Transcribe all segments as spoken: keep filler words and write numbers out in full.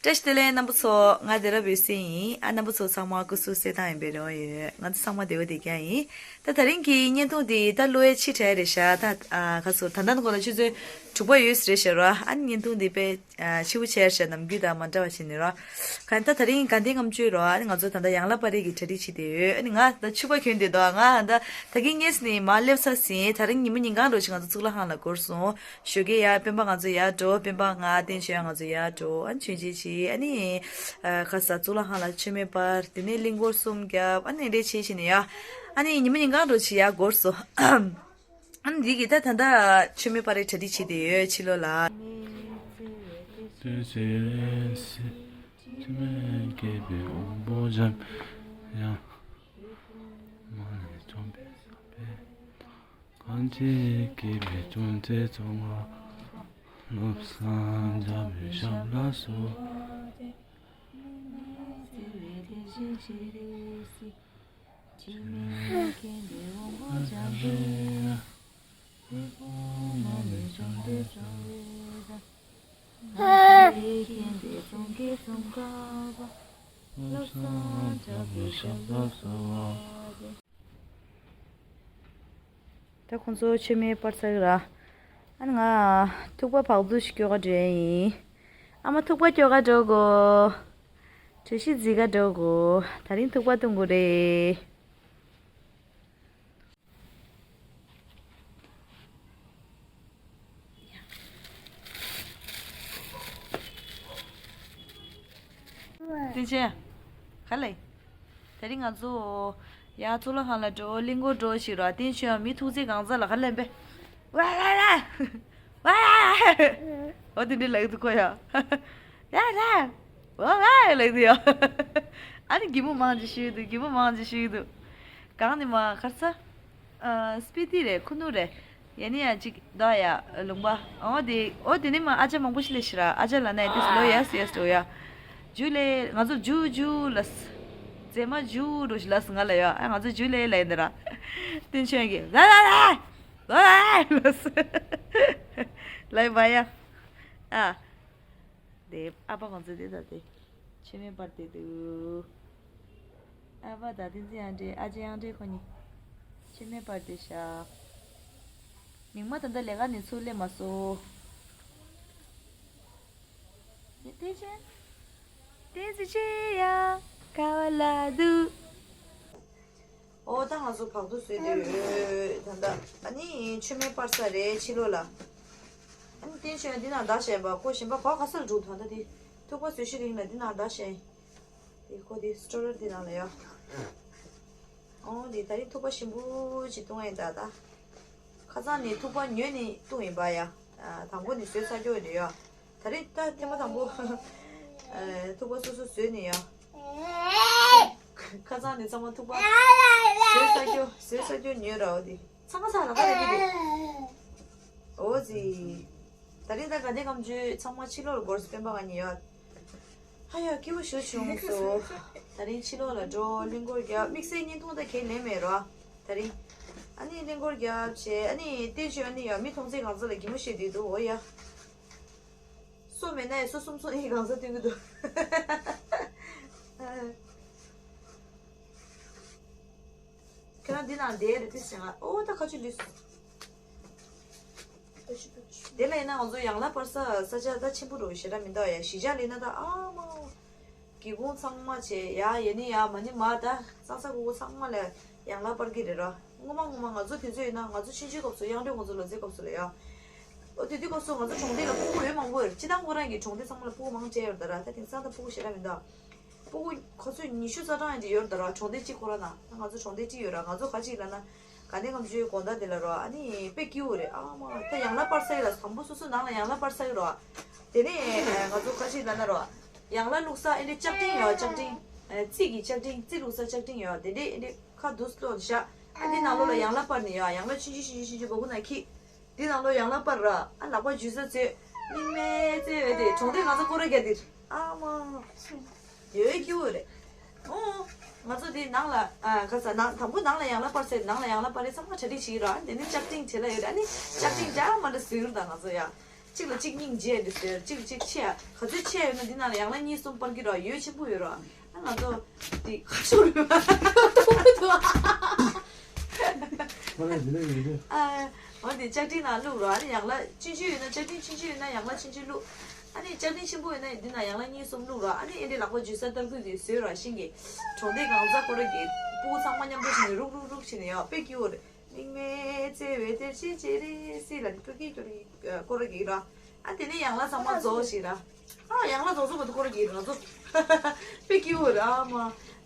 བཀྲ་ཤིས་བདེ་ལེགས་རྣམ་པ་ཚོ། ང་བདེ་རབ་འོད་ཟེར་ཡིན། ཨ། རྣམ་པ་ཚོ་ཚང་མ་སྐུ་གཟུགས་གསལ་ཐང་ཡིན་པའི་རེ་བ་ཡོད། ང་ཚོ་ཚང་མ་བདེ་པོ་བསྡད་རྒྱུ་ཡིན། ད་དེ་རིང་གི་བརྙན་ཐུང་འདི་ད་གློད་ཡས་ཕྱི་དྲགས་རེད་ཤག་ད་ཨ་ག་ཚོད་ད་ལྟ་ཁོ་ན་ཆུ་ཚོད་དྲུག་པ་ཡོད་ས་རེད་ཤག་ར། ཨ་ནི་བརྙན་ཐུང་འདི་དཔེ་ཨ་ཕྱི་པོ་ཆེ་ཤག་ནམ་རྒྱུན་དང་མ་འདྲ་བ་བྱས་ནས་ར། ག་ད་དེ་རིང་དགའ་ལྡན་ལྔ་མཆོད་ར། ཨ་ནི་ང་ཚོ་ད་ལྟ་ཡང་ལ་པར་རི་གི་གྲ་སྒྲིག་བྱེད་བསྡད་ཡོད། ཨ་ནི་ང་ད་ཕྱུ་པ་གྱོན་བསྡད་འདུག་ང་ད་ད་གིན་སྔས་ནས་མར་སླེབས་ཚར་ཟིན། དེ་རིང་ཉི་མ་ཉིན་གང་འགྲོ་ཞིག་ང་ཚོ་གཙུག་ལག་ཁང་ལ་འགོར་སོང་། ཞོགས་ཀས་ཡར་སྤེན་པ་ང་ཚོ་ཡར་འགྲོ། སྤེན་པ་ང་བསྟན་ཆོས་ང་ཚོ་ཡར་འགྲོ། ཨ་ནི་མཆོད་མཇལ་བྱས། ཨ་ནི་ཨ་ག་ས་གཙུག་ལག་ཁང་ལ་མཆོད་མེ་སྤར། དེ་ནས་གླིང་སྐོར་གསུམ་བརྒྱབ། ཨ་ནི་འདྲ་བྱས་བྱས་ནས་ཡ། ཨ་ནི་ཉི་མ་ཉིན་གང་འགྲོ་ཞིག་ཡར་འགོར་སོང་། ཨ་ནི་འདི་གི་ད་ད་ལྟ་མཆོད་མེ་སྤར་རེ་གྲ་སྒྲིག་བྱས་བསྡད་ཡོད། ཕྱི་ལོགས་ལ། དེ་ཚེ་སྲིད་མཆོད་མེ་བསྐྱེད་པའི་དབང་པོ་འཇམ་དབྱངས་མ་ལས་བྱུང་བའི་བསམ་པས། གང་ཞིག་བསྐྱེད་པའི་ཅུང་ཟད་ཚོགས་ལྔ། བློ་བཟང་འཇམ་པའི་ཞབས་ལ་གསོལ། ད་ཁོང་ཚོ་མཆོད་མེ་སྤར་ཚར་གི་ར། ཨ་ནི་ང་ཐུག་པ་བག་བསྡུ་ཞིག་སྐྱོ་ག་འགྲོ་ཡ་ཡིན། ཨ་མ་ཐུག་པ་སྐྱོ་ག་འགྲོ་དགོས། གྲོ་ཞིབ་རྫི་ག་འགྲོ་དགོས། དེ་རིང་ཐུག་པ་བཏུང་དགོས་རེད། བསྟན་ཆེན། ག་ལེ། དེ་རིང་ང་ཚོ་ཡར་གཙུག་ལག་ཁང་ལ་འགྲོ། གླིང་སྐོར་འགྲོ་ཞིག་ར། བསྟན་ཆེན་མི་ཐུག་ཚེ་གང་ཚ་ལ་ག་ལེ་པས། ཝ་ཝ་ཝ། ཝ། འོ་དེ་འདྲའི་ལབ་འདུག་ཁོ་ཡ། ཡ་ར། ཝ་ཝ་ལབ་འདུག་ཡ། ཨ་ནི་གད་མོ་མང་ཅིག་ཤོར་འདུག་གད་མོ་མང་ཅིག་ཤོར་འདུག་གང་ནས་མ་གར་ས། ཨ། སྤི་ཏི་རེད། ཁུ་ནུ་རེད། ཡ་ནི་ཡ་ཅིག་ད་ཡ་ལུང་པ། འོ་དེ། འོ་དེ་ནས་མ་ཨ་ཅག་མང་པོ་ཞིག་སླེབས་ཤག་ར། ཨ་ཅག་ལབ་ན་ཡ་ཏིས་ལོ་ཡ་སི་ཡ་སི་འགྲོ་ཡ། ཇུ་ལེ། ང་ཚོ་ཇུ་ཇུ་ལབ། མཛེས་མ་ཇུ་འགྲོ་ཞིག་ལབ་སོང་ང་ལ་ཡ། ཨ་ང་ཚོ་ཇུ་ལེ་ལབ་ཡིན་ད་ར། བསྟན་ཆོས་ཀྱིས་ལ་ལ་ལ། ལ་ལ་ལ་ལབ་སོང་། ལབ་པ་ཡ། ཨ། དེ་ཨ་ཕ་ང་ཚོ་དེ་ད་དེ་མཆོད་མེ་སྤར་དེ་འདུག་ཨ་ཕ་དང་བསྟན་འཛིན་ཨ་འདྲེ། ཨ་ཅེ་ཨ་འདྲེ་ཁོ་གཉིས་མཆོད་མེ་སྤར་དེ་ཤག་མིག་དམར་ད་ལྟ་ལས་ཀ་ནས་ཚུར་སླེབས་མ་སོང་། བསྟན་ཆེན། བསྟན་འཛིན་ཆེ་ཡ་ག་བ་ལ་འདུག་ཨོ་ད་ང་ཚོ་བག་ཐུག་བཟོས་དུས་ད་ལྟ་ཨ་ནི་མཆོད་མེ་སྤར་ས་རེད་ཕྱི་ལོགས་ལ། ཨ་ནི་བསྟན་ཆོས་འདི་ནང་བདག་བཞིན་པ་ཁོ་གཞན་པ་བག་ག་ས་ལ་འགྲོ་ད་ལྟ་དེ་ཐུག་པ་བཟོས་ཤི་རིང་ལ་འདི་ནང་བདག་བཞིན། དེ་ཁོ་དེ་སི་ཊོ་རར་འདི་ནང་ལ་ཡོད། ཨོ་དེ་ད་རིང་ཐུག་པ་ཞིམ་པོ་ཅིག་བཏུང་ཡིན་ད་ད། ཁ་སང་ནས་ཐུག་པ་ཉོས་ནས་བཏུང་ཡིན་པ་ཡ། དང་པོ་ནས་བཟོས་ཚར་རྒྱུ་ཡོད་རེད་ཡ། ད་རེས་ད་ཐེངས་མ་དང་པོ། ཨ། ཐུག་པ་སོ་སོ་བཟོས་ནས་ཡ། ཁ་སང་ནས་ཚང་མ་ཐུག་པ་བཟོས་ཚར་རྒྱུ་བཟོས་ཚར་རྒྱུ་ཉོས་ར། འོ་དེ་ཚང་མ་ཚང་ལ་ཁ་རེ་མི་འདུག་འོ་ཙི། ད་རེས་ད་དགའ་ལྡན་ལྔ་མཆོད་ཚང་མ་ཕྱི་ལོགས་ལ་འགོར་སོང་། སྤེན་པ་ང་གཉིས་ཡོད། ཧ་ཡ་སྐྱིད་པོ་ཞེ་པོ་བྱུང་སོང་། ད་རིང་ཕྱི་ལོགས་ལ་འགྲོ། གླིང་སྐོར་རྒྱབ། དམིགས་བསལ་བརྙན་ཐུང་ད་གས་ལེན་མེད་རོ། ད་རིང་ཨ་ནི་གླིང་སྐོར་རྒྱབ་བྱས། ཨ་ནི་བསྟན་ཆོས་ཨ་ནི་ཡ་མི་མཐོང་ཚད་གང་ཚ་ལ་གད་མོ་བཤད་བསྡད་འདུག་འོ་ཡ། སོ་མེད་ན་ཡ་སོ་གསུམ་སོ་གཉིས་གང་ཚ་སྟོན་གྱི་འདུག་ཁྱེད་རང་འདི་ནང་བསྡད་རེད་དེ་ཟེར་ང་། ཨོ་ད་ཁ་ཆུ་ལུས་སོང་། དེ་ལ་ཡིན་ན་ང་ཚོ་ཡང་ལ་པར་ས་ས་ཆ་ད་ཆེན་པོ་རུ་ཞེ་དྲག་མི་འདུག་ཡ། གཞིས་ཆགས་ལ་ཡིན་ན་ད་ཨ་མ་སྒེའུ་ཁུང་ཚང་མ་བྱས་ཡ། ཡ་ནི་ཡ་མ་ནི་མ་ད་གཙང་ས་ཁུག་ཁུག་ཚང་མ་ལ་ཡང་ལ་པར་གི་རེད་ར། སྔོན་མ་སྔོན་མ་ང་ཚོ་དུས་ཚོད་ཡིན་ན་ང་ཚོ་ཆུང་ཆུང་སྐབས་སུ་དབྱངས་སྒྲོལ་ང་ཚོ་ལོ་ཙཱའི་སྐབས་སུ་ལ་ཡ། ཨོ་དེ་དུས་སྐབས་སུ་ང་ཚོ་གྲོང་སྡེ་ལ་སྤུ་གུ་ཡོད་མང་པོ་ཡོད། སྤྱི་བཏང་ཁོ་རང་གི་གྲོང་སྡེ་ཚང་མ་ལ་སྤུ་གུ་མང་ཆེ་ཡོད་རེད་ད་ར། ད་དེང་སང་ད་སྤུ་གུ་ཞེ་དྲག་མི་འདུག་སྤུ་གུ་ཁོ་ཚོས་ཉི་ཤུ་རྩ་གྲངས་ཡིན་གྱི་ཡོད་རེད་ད་ར། གྲོང་སྡེ་གཅིག་ཁོ་ར་ན། ང་ཚོ་གྲོང་སྡེ་གཅིག་ཡོད་ར། ང་ཚོ་ཁ་ཅིག་ལ་ན་དགའ་ལྡན་ལྔ་མཆོད་དགོང་དག་དེ་ལ་རོ། ཨ་ནི་དཔེ་སྐྱིད་པོ་རེད། ཨ་མ་ད་ཡང་ལ་པར་ས་ཡི་ལ་དང་པོ་སོ་སོ་ནང་ལ་ཡང་ལ་པར་ས་ཡི་རོ། དེ་ནས་ང་ཚོ་ཁ་ཅིག་ལ་ན་རོ། ཡང་ལ་བླུགས་ས་ཨེ་འདྲས་ལྕགས་ཀྲིན་ཡོད། ལྕགས་ཀྲིན། རྩིས་ཀྱི་ལྕགས་ཀྲིན། རྩིས་བླུགས་ས་ལྕགས་ཀྲིན་ཡོད། དེ་འདྲས་ཨེ་འདྲས་ཁ་བསྡུ་སློག་བཞག་ཨ་འདི་ནང་ལོགས་ལ་ཡང་ལ་པར་ནི་ཡོད། ཡང་ལ་ཆུང་ཆུང་ཆུང་ཆུང་ཆུང་ཆུང་སྦ་ཁུག་ནང་འཁྱེར། འདི་ནང་ལོགས་ཡང་ལ་པར་ར། ཨ་ལག་པ་འཇུ་ས་ཚོས་གླིང་མེ་ཚོས་འོད་དེ་གྲོང་སྡེ་ང་ཚོ་སྐོར་ར་རྒྱག་དེར། ཨ་མ། ཡོད་སྐྱིད་པོ་རེད། ཨོ། ང་ཚོ་འདི་ནང་ལ་ཨ་ག་ས་ནང་དང་པོ་ནང་ལ་ཡང་ལ་པར་ཟེར། ནང་ལ་ཡང་ལ་པར་རེད། ཚང་མ་གྲ་སྒྲིག་བྱེད་ཀྱི་ར། ཨ་དེ་ནས་ལྕགས་ཀྲིན་བྱེད་ལ་ཡོད་རེད། ཨ་ནི་ལྕགས་ཀྲིན་འདྲ་མ་འདྲ་བཟོས་ཡོད་རེད་ད་ང་ཚོ་ཡ། གཅིག་ལ་གཅིག་སྙིང་རྗེ་འདི་ཟེར། གཅིག་ལ་གཅིག་ཆེ་ཡ། ག་ཚོད་ཆེ་ཡོད་ན་འདི་ནང་ལ་ཡང་ལ་གཉིས་གསུམ་སྤར་གྱི་རོགས། ཡོད་ཆེན་པོ་ཡོད་རོགས། ཨ་ང་ཚོ་འདི་ཁ་ཤོར་ཡོད་མ་གཏོང་གི་འདུག་ཁོ་རང་འདི་ལ་ཡོད་རེད། ཨ་འོ་འདི་ལྕགས་ཀྲིན་ནང་བླུགས་རོགས། ཨ་ནི་ཡང་ལ་ཆུང་ཆུང་ཡོད་ན་ལྕགས་ཀྲིན་ཆུང་ཆུང་ཡོད་ན་ཡང་ལ་ཆུང་ཆུང་བླུགས། ཨ་ནི་ལྕགས་ཀྲིན་ཆེན་པོ་ཡོད་ན་འདི་ནང་ཡང་ལ་གཉིས་གསུམ་བླུགས་རོགས། ཨ་ནི་ཨེ་འདྲའི་ལག་པ་འཇུ་ས་ལྟར་གུ་དེ་བཟོས་རོགས། ཤིང་གི་གྲོང་སྡེ་གང་ཚ་ཁོ་ར་གི་སྤུ་གུ་ཚང་མ་མཉམ་དུ་བྱས་ནས་རུག་རུག་རུག་བྱས་ནས་ཡོད། དཔེ་སྐྱིད་པོ་རེད། མིག་མེད་བརྩེ་བའི་གཏེར་ཆེན་ཅེ་རེ་སི་ལ་ནི་ཕ་གི་ཀྱོ་རི་སྐོར་ར་གི་ར། ཨ་དེ་ནས་ཡང་ལ་ཚང་མ་རྫོགས་ཤིག་ར། ཨ་ཡང་ལ་རྫོགས་ཚོགས་པ་དུ་སྐོར་ར་གི་ར་ང་ཚོ་དཔེ་སྐྱིད་པོ་ར། ཨ་མ་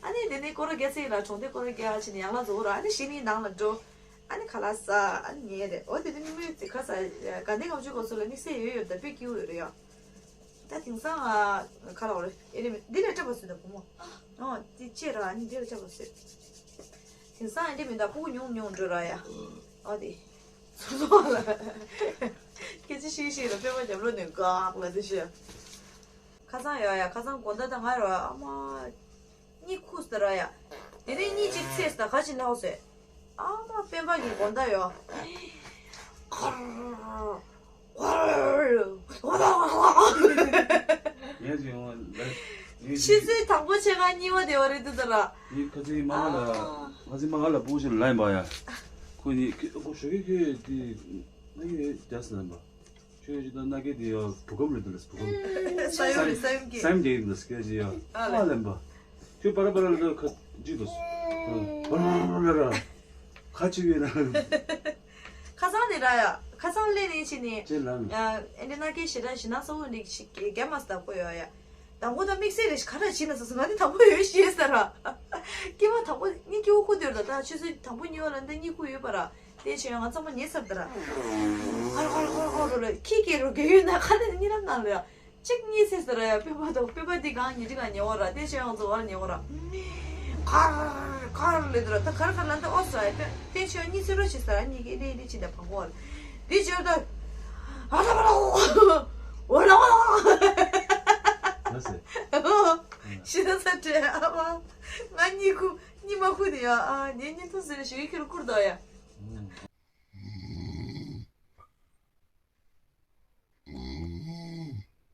ཨ་ནི་དེ་ནས་སྐོར་ར་རྒྱག་ཚེ་ལ་གྲོང་སྡེ་སྐོར་ར་རྒྱག་ཕྱིན་ནས་ཡང་ལ་རྫོགས་ར། ཨ་ནི་གཞི་ནས་ནང་ལ་འགྲོ། ཨ་ནི་ཁ་ལག་ཟ། ཨ་ནི་ཉལ་རེད། འོ་དེ་དུས་མིག་མོས་ཙི་ཁ་ཟ་དགའ་ལྡན་ལྔ་བཅུ་ང་གསུམ་ལ་དམིགས་བསལ་ཡོད་ཡོད་ད་དཔེ་སྐྱིད་པོ་ཡོད་རེད་ཡ། ད་དེང་སང་ཨ་ཁ་ལག་རེད། ཨེ་རེད་མེད་འདི་ལས་སྐྲ་བ་བཟོས་ད་བུ་མོ། ཨོ་དེ་ཅེ་ར་ཨ་ནི་འདི་ལས་སྐྲ་བ་བཟོས། དེང་སང་ཨེ་འདྲ་མི་འདུག་སྤུ་གུ་ཉུང་ཉུང་འགྲོ་ར་ཡ། ཨོ་དེ། སོ་སོ་ལ། སྐད་ཆ་བཤད་བཤད་ལ་པད་མ་རྒྱབ་ལོགས་ནས་འགག་ལ་དེ་བཤད། ཁ་སང་ཡོད་ཡ། ཁ་སང་དགོང་དག་ད་ང་རོ་ཨ་མ། གཉིད་ཁུག་སྟེ་ར་ཡ། དེ་ནས་གཉིད་ཅིག་སད་ད་ག་ཅིག་ལྷག་སོད། ཨ་མ་སྤེན་པ་གི་དགོང་དག་ཡོད། ངས་ཅི་ཡོང་ལ་ངས་ཆུ་ཅི་ཚོད་དང་པོ་ཆེ་ག་གཉིད་མ་བདེ་བ་རེད་འདུག་ད་ར། ངས་ཁ་སང་མ་ང་ལ་ཨ་ཁ་སང་མ་ང་ལ་སྤུ་གུ་ཞིག་ལ་ལན་པ་ཡ། ཁོ་ནི་ཁོ་ཞོགས་ཀས་ཁོས་དེ་ང་ཡོད་རྒྱ་སེ་ལན་པ། ཁྱོད་ཀྱི་ད་ན་གི་དེ་ཡ་བུ་གམ་རེད་འདུག་ལ་བུ་གམ། ས་ཡོམ་རེད་ས་ཡོམ་གྱི། ས་ཡོམ་རྒྱག་གི་འདུག་སྐད་ཅིག་ཡ། ཨ་ཨ་ལན་པ། ཁྱོད་པ་ར་པ་ར་ལ་ཁ་ཅིག་འདུག་པ་ར་པ་ར་ར། ཁ་ཅིག་ཡོད་ན། ཁ་སང་ནས་ར་ཡ། ཁ་སང་སླེབས་ནས་ཕྱིན་ནས། ཅེ་ལ། ཨ་ཨེ་འདྲ་ན་གི་ཞེ་དྲག་ཞེ་ན་ས་འུ་འདི་ཞིག་རྒྱ་མ་སྟག་པོ་ཡོད་ཡ། དང་པོ་ད་དམིགས་བསལ་རེ་ཞིག་ག་རེ་བྱིན་ན་ཟེར་སོང་། ང་ནི་དང་པོ་ཡོད་ཤེས་ས་ར། སྐྱེ་བ་དང་པོ་གཉིད་སྐྱིད་པོ་ཁུག་དུས་ལ་ད་ཆུ་ཚོད་དང་པོ་གཉིད་པ་ལ་འདི་གཉིད་ཁུག་ཡོད་པ་ར། དེ་བྱས་ང་ཚང་མ་ཉལ་ཚར་ད་ར། ཧར་ཧར་ཧར་ཧར་རོ་ལ་ཁྱི་སྐད་རོ་རྒྱག་ཡོད་ན་ཁ་ནས་གཉིད་ལམ་ནང་ལ་ཡ། གཅིག་གཉིད་སད་ས་ར་ཡ། སྤེན་པ་དང་སྤེན་པ་འདི་གང་ཉལ་འདི་གང་ཉལ་བ་ར། དེ་བྱས་ང་ཚོ་བར་ཉལ་བ་ར། ཁར་ཁར་ལེ་དུ་ར་ད་ཁར་ཁར་ལ་འདི་ཨོ་ས་ཡ། དེ་བྱས་གཉིད་སད་རོ་བྱེད་ས་ར་གཉིད་ཀྱི་ལེ་ལེ་ཕྱིན་ད་བང་གོ་བ་ར། དེ་བྱས་ད། ཨ་ད་བ་ར་འོ་ར་འོ་ར་འོ། ལ་སེ། ཤི་ན་ས་བྲལ་ཨ་མ། ང་གཉིད་ཁུག་གཉིད་མ་ཁུག་ནས་ཡ། ཨ་ངའི་གཉིད་ཐུང་ཟེར་ཞུ་ཡི་ཁྱེད་ལ་བསྐུར་དོ་ཡ།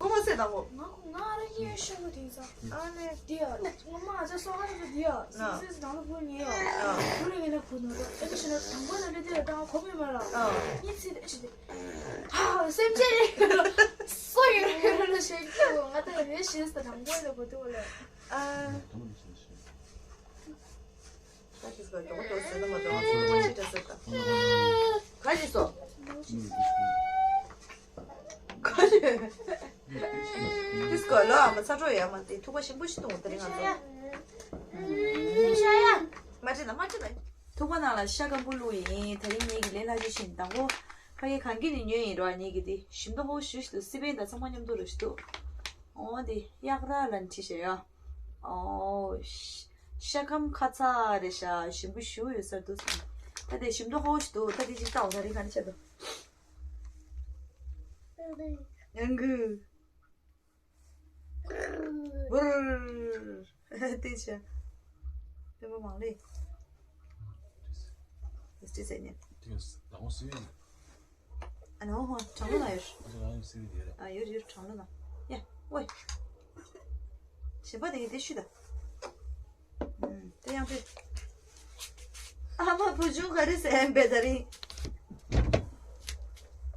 ཁོ་མ་ཟེར་དང་པོ། ང་ཁོ་ང་ར་གཉིད་ཤོར་གི་དེང་སང་། ཨ་ནི། དེ་ཡ། ང་མ་ཨ་ཅག་སོ་ཧ་ར་དེ་ཡ། སི་སི་ནང་ལ་བུ་ཉེ་ཡ། བུ་རེ་ངེ་ན་བུ་ནོ་ད། ཨེ་ནི་ཤི་ན་དང་པོ་ན་ལེ་དེ་ཡ་དང་ཁོ་མེ་མ་ལ། གཉིད་སད་དེ་ཨེ་ཤི་དེ། ཧ་སེམས་ཅན་རེ་སོ་ཡོད་རེ་ལ་ཤེས་ཀྱི་ང་ད་རེ་ཤེས་ད་དང་པོ་ཡ་ད་བུ་དེ་བ་ལ། ཨ། ད་ཅི་སོ་མགྱོགས་མགྱོགས་བཟོས་ན་མ་གཏོགས་ང་ཚོ་ལ་ཅི་འདྲ་ཟེར་དང་། ག་ཅི་སོ། ག་ཅི། ཏིས་ཀོ་ལོ་ཨ་མ་ཚ་གྲོགས་ཡ་མ་དེ་ཐུག་པ་ཞིམ་པོ་ཞིག་བཏུང་དེ་རིང་ང་ཚོ། མ་བྲིས་ན་མ་བྲིས་ན། ཐུག་པ་ནང་ལ་ཤ་སྐམ་པོ་བླུགས་ཡིན། དེ་རིང་ངེད་ཀྱི་ལས་སླ་ཤོས་ཤིག་དང་པོ། ཕ་གི་གང་གི་ནས་ཉོས་ཡིན་རོ་ངེད་ཀྱི་དེ་ཞིམ་མདོག་ཧོ་ཞུ་ཞིག་འདུག་སི་པན་དང་ཚང་མ་མཉམ་དུ་རོ་ཞིག་འདུག་འོ་དེ་གཡག་ར་ལ་ནི་བྲིས་བཞག་ཡོད། ཨོ། ཤ་སྐམ་ཁ་ཚ་རེད་ཤག་ཞིམ་པོ་ཞེ་པོ་ཡོད་ས་རེད་འདུག་ད་དེ་ཞིམ་མདོག་ཧོ་ཞིག་འདུག་ད་དེ་ཅིག་ལྟའོ། ད་རིང་ག་འདྲ་ཆགས་འདུག་ཡང་གུ། བུར། དེ་ཆ། དེ་མ་མང་ལེ། དེ་ཅི་ཟེར་ཉན། དེ་ཟླ་བ་སི་ཝི། ཨ་ནི་འོ་ཧོ་གྲང་ལོ་ན་ཡོད། ཨ་ནི་རང་ཡང་སི་ཝི་དེ་རེད། ཨ་ཡོད་ཡོད་གྲང་ལོ་ན། ཡ་ཝེ། ཞེ་པོ་དེ་གི་དེ་ཤུ་ད། ཨུམ་དེ་ཡང་དེ། ཨ་མ་བུ་ཆུང་ག་རེ་ཟེར་ཨེམ་བེ་ད་རིང་།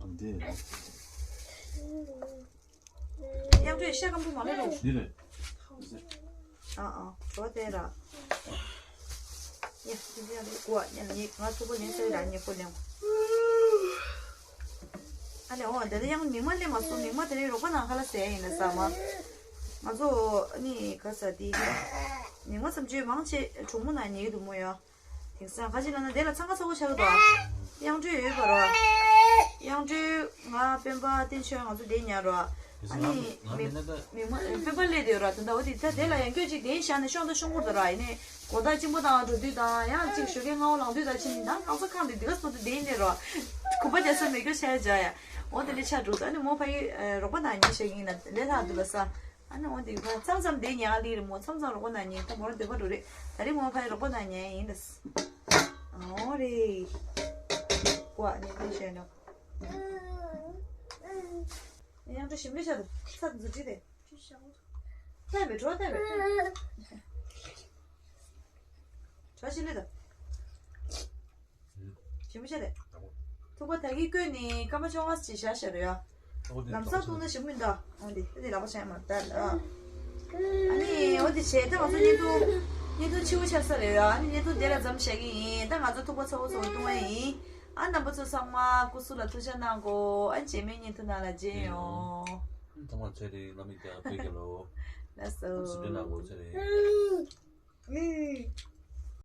ཨ་འདི། དབྱངས་སྒྲོན་ཤ་སྐམ་པོ་མ་ལེ་རོ། འདི་རེད། ཨ་ཨ་གྲོ་དེ་ར། ཡ་འདི་འདི་ཡ་ལེ་གོ་ཉན་ཉེ་ང་ཐུག་པོ་ལེན་ས་ར་ཉེ་པོ་ལེན། ཨ་ལེ་འོ་དེ་ལ་ཡང་མིག་མ་ལེ་མ་སོང་མིག་མ་དེ་རིང་རོགས་པ་ནང་ཁ་ལ་ཟས་ཡིན་ན་ཟ་མ། ང་ཚོ་ཨ་ནི་ག་ས་དེ་མིག་མ་བསམ་ཚུལ་མང་ཆེ་གྲོགས་མོ་ནང་ཉེ་གི་འདུག་མོ་ཡ། དེང་སང་ཁ་ཅིག་ལ་ན་དེ་ལ་འཚང་ཁ་ཚ་བོ་ཆགས་ཀྱི་འདུག་ཨ། དབྱངས་སྒྲོན་ཡོད་པ་རོ། དབྱངས་སྒྲོན་ང་སྤེན་པ་བསྟན་ཆོས་ང་ཚོ་དེ་ཉར་རོ། ཨ་ནི་མི་མི་མ་སྤེན་པ་སླེབས་དེ་རོ་ད་ལྟ་འོ་དེ་ད་དེ་ལ་ཡང་སྐྱོད་ཅིག་དེ་བཞག་ནས་ཤོང་ད་ཤོང་གོ་ད་ར་ཡིན་ནས་དགོང་དག་གཅིན་པོ་དང་འགྲོ་དུས་དང་ཡང་གཅིག་ཞོགས་ཀས་སྔ་བོ་ལངས་དུས་དང་ཕྱིན་ནས་ད་གང་ས་ཁང་དེ་དེ་ག་སོ་དུ་དེ་ཡིན་ནས་རོ། གུམ་པ་རྒྱ་ས་མེ་སྐྱོ་ཆ་ཡ་འཇག་ཡ། འོ་དེ་ལས་ཆ་འགྲོ་ད་ཨ་ནི་མོ་ཕ་གི་རོགས་པ་དང་ཉེ་ཞག་ཡིན་ན་ལས་ལྷག་འདུག་ལ་ས། ཨ་ནི་འོ་འདི་ཁ་མཚམས་མཚམས་དེ་ཉལ་ལི་རེད་མོ། མཚམས་མཚམས་རོགས་པ་ནང་ཉལ་ད་མོ་རང་འདོད་པ་འགྲོ་རེད། ད་རེས་མོ་ཕ་ཡི་རོགས་པ་ནང་ཉལ་ཡིན་ད། འོ་རེད། ཀོ་ཨ་ནི་དེ་བཤད་ནོ། དབྱངས་སྒྲ་ཞིམ་པོ་ཤར་འདུག་ཚ་དུ་འཛུལ་ཁྲིད་དེ། ཐལ་བའི་བྲོ་ཐལ་བའི་བྲོ་ཞིག་ལེ་དང་། ཞིམ་པོ་ཤར་རེད། ཐུག་པ་ད་གི་བསྐོལ་ནི་སྐར་མ་བཅོ་ལྔ་ཅིག་བཞག་བཞག་རེད་ཡ། ལམ་སང་བཏུང་ན་ཞིམ་མི་འདུག་ཨ་འདི་ཨ་འདི་ལག་པ་བྱས་མ་ལྟ་ལ། ཨ་ནི་འོ་འདི་བྱས་ད་ང་ཚོ་བརྙན་ཐུང་། བརྙན་ཐུང་ཕྱི་པོ་ཆགས་ས་རེད་ཡ། ཨ་ནི་བརྙན་ཐུང་དེ་ལ་མཚམས་བཞག་གི་ཡིན། ད་ང་ཚོ་ཐུག་པ་ཚ་པོ་ཚ་པོ་བཏུང་བ་ཡིན། ཨ་རྣམ་པ་ཚོ་ཚང་མ་སྐུ་གཟུགས་ལ་ཐུགས་ཅག་གནང་གོ་ཨ་རྗེས་མའི་བརྙན་ཐུང་ནང་ལ་མཇལ་ཡོང་། ཚང་མ་ཚེ་རིང་བླ་མའི་བཀའ་དྲིན་ལོ། ལགས་སོ། སུ་འདྲེ་ནང་གོ་ཚེ་རིང་།